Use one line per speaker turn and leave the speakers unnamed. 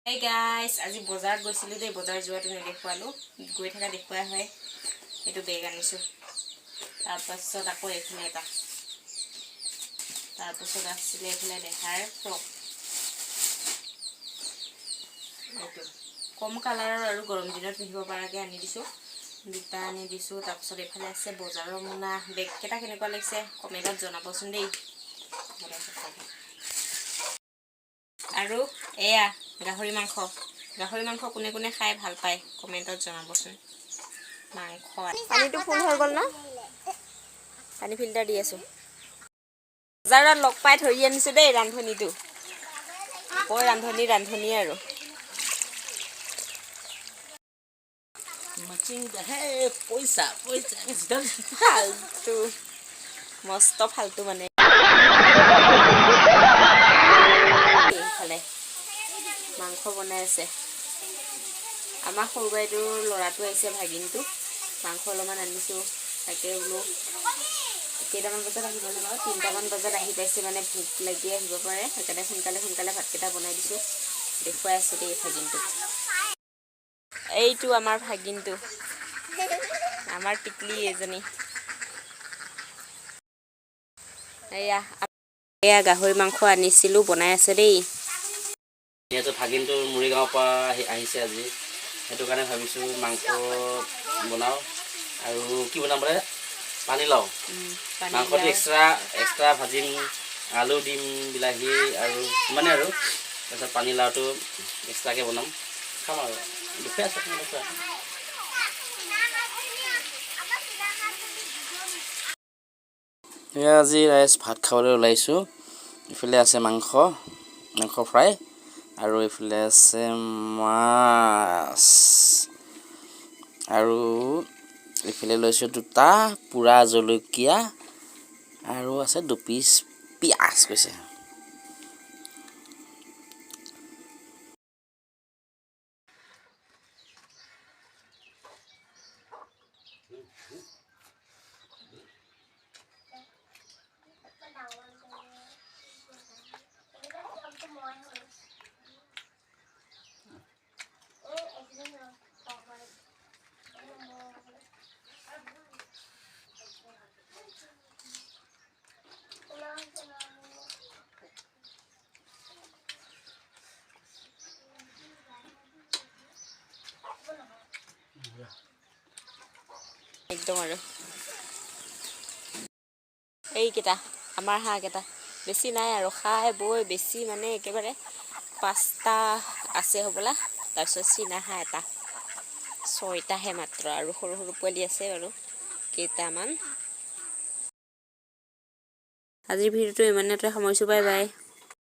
এই গাইছ, আজি বজাৰত গৈছিলোঁ দেই। বজাৰ যোৱাটো নেদেখুৱালোঁ, গৈ থকা দেখুওৱা হয়। এইটো বেগ আনিছোঁ। তাৰপাছত আকৌ এইফালে এটা, তাৰপাছত আছিলে এইফালে দেহাৰ ফ্ৰক। এইটো কম কালাৰৰ আৰু গৰম দিনত পিন্ধিব পৰাকৈ আনি দিছোঁ, দুটা আনি দিছোঁ। তাৰপিছত এইফালে আছে বজাৰৰ মোনা। বেগকেইটা কেনেকুৱা লাগিছে কমেণ্টত জনাবচোন দেই। আৰু এয়া গাহৰি মাংস। গাহৰি মাংস কোনে কোনে খাই ভাল পায়, কমেণ্টত জনাবচোন। মাংস পানীটো ফুল হৈ গ'ল ন? পানী ফিল্টাৰ দি আছোঁ। বজাৰত লগ পাই ধৰি আনিছোঁ দেই ৰান্ধনীটো। কৈ ৰান্ধনী ৰান্ধনী আৰু।
পইচা পইচা।
ফাল্টু, মস্ত ফাল্টু। মানে এইফালে মাংস বনাই আছে। আমাৰ সৰু বাইদেউৰ ল'ৰাটো আহিছে, ভাগিনটো। মাংস অলপমান আনিছোঁ, তাকে বোলো। কেইটামান বজাত আহিব বাৰু? 3টামান বজাত আহি পাইছে। মানে ভোক লাগি আহিব পাৰে, সেইকাৰণে সোনকালে সোনকালে ভাতকেইটা বনাই দিছোঁ। দেখুৱাই আছোঁ দেই ভাগিনটোক। এইটো আমাৰ ভাগিনটো, আমাৰ টিকলি এজনী। এয়া এয়া গাহৰি মাংস আনিছিলোঁ, বনাই আছে দেই।
যিহেতু ভাগিনটো মৰিগাঁৱৰ পৰা আহিছে আজি, সেইটো কাৰণে ভাবিছোঁ মাংস বনাওঁ। আৰু কি বনাম বোলে? পানীলাও। মাংসটো এক্সট্ৰা এক্সট্ৰা ভাজিম, আলু দিম, বিলাহী আৰু ইমানে আৰু। তাৰপিছত পানীলাওটো এক্সট্ৰাকৈ বনাম, খাম আৰু। দুখীয়া আছে। দুখীয়া। এয়া আজি ৰাইজ, ভাত খাবলৈ ওলাইছোঁ। ইফালে আছে মাংস, মাংস ফ্ৰাই আৰু এইফালে আছে মাছ আৰু এইফালে লৈছোঁ দুটা পোৰা জলকীয়া আৰু আছে দুপিচ পিঁয়াজ কৈছে।
একদম। আৰু এইকেইটা আমাৰ হাঁহকেইটা, বেছি নাই আৰু খাই বৈ বেছি মানে একেবাৰে পাঁচটা আছে হ'বলা। তাৰপিছত চীনা হাঁহ এটা, ছয়টাহে মাত্ৰ। আৰু সৰু সৰু পোৱালি আছে বাৰু কেইটামান। আজিৰ ভিডিঅ'টো ইমানতে সামৰিছোঁ। Bye bye.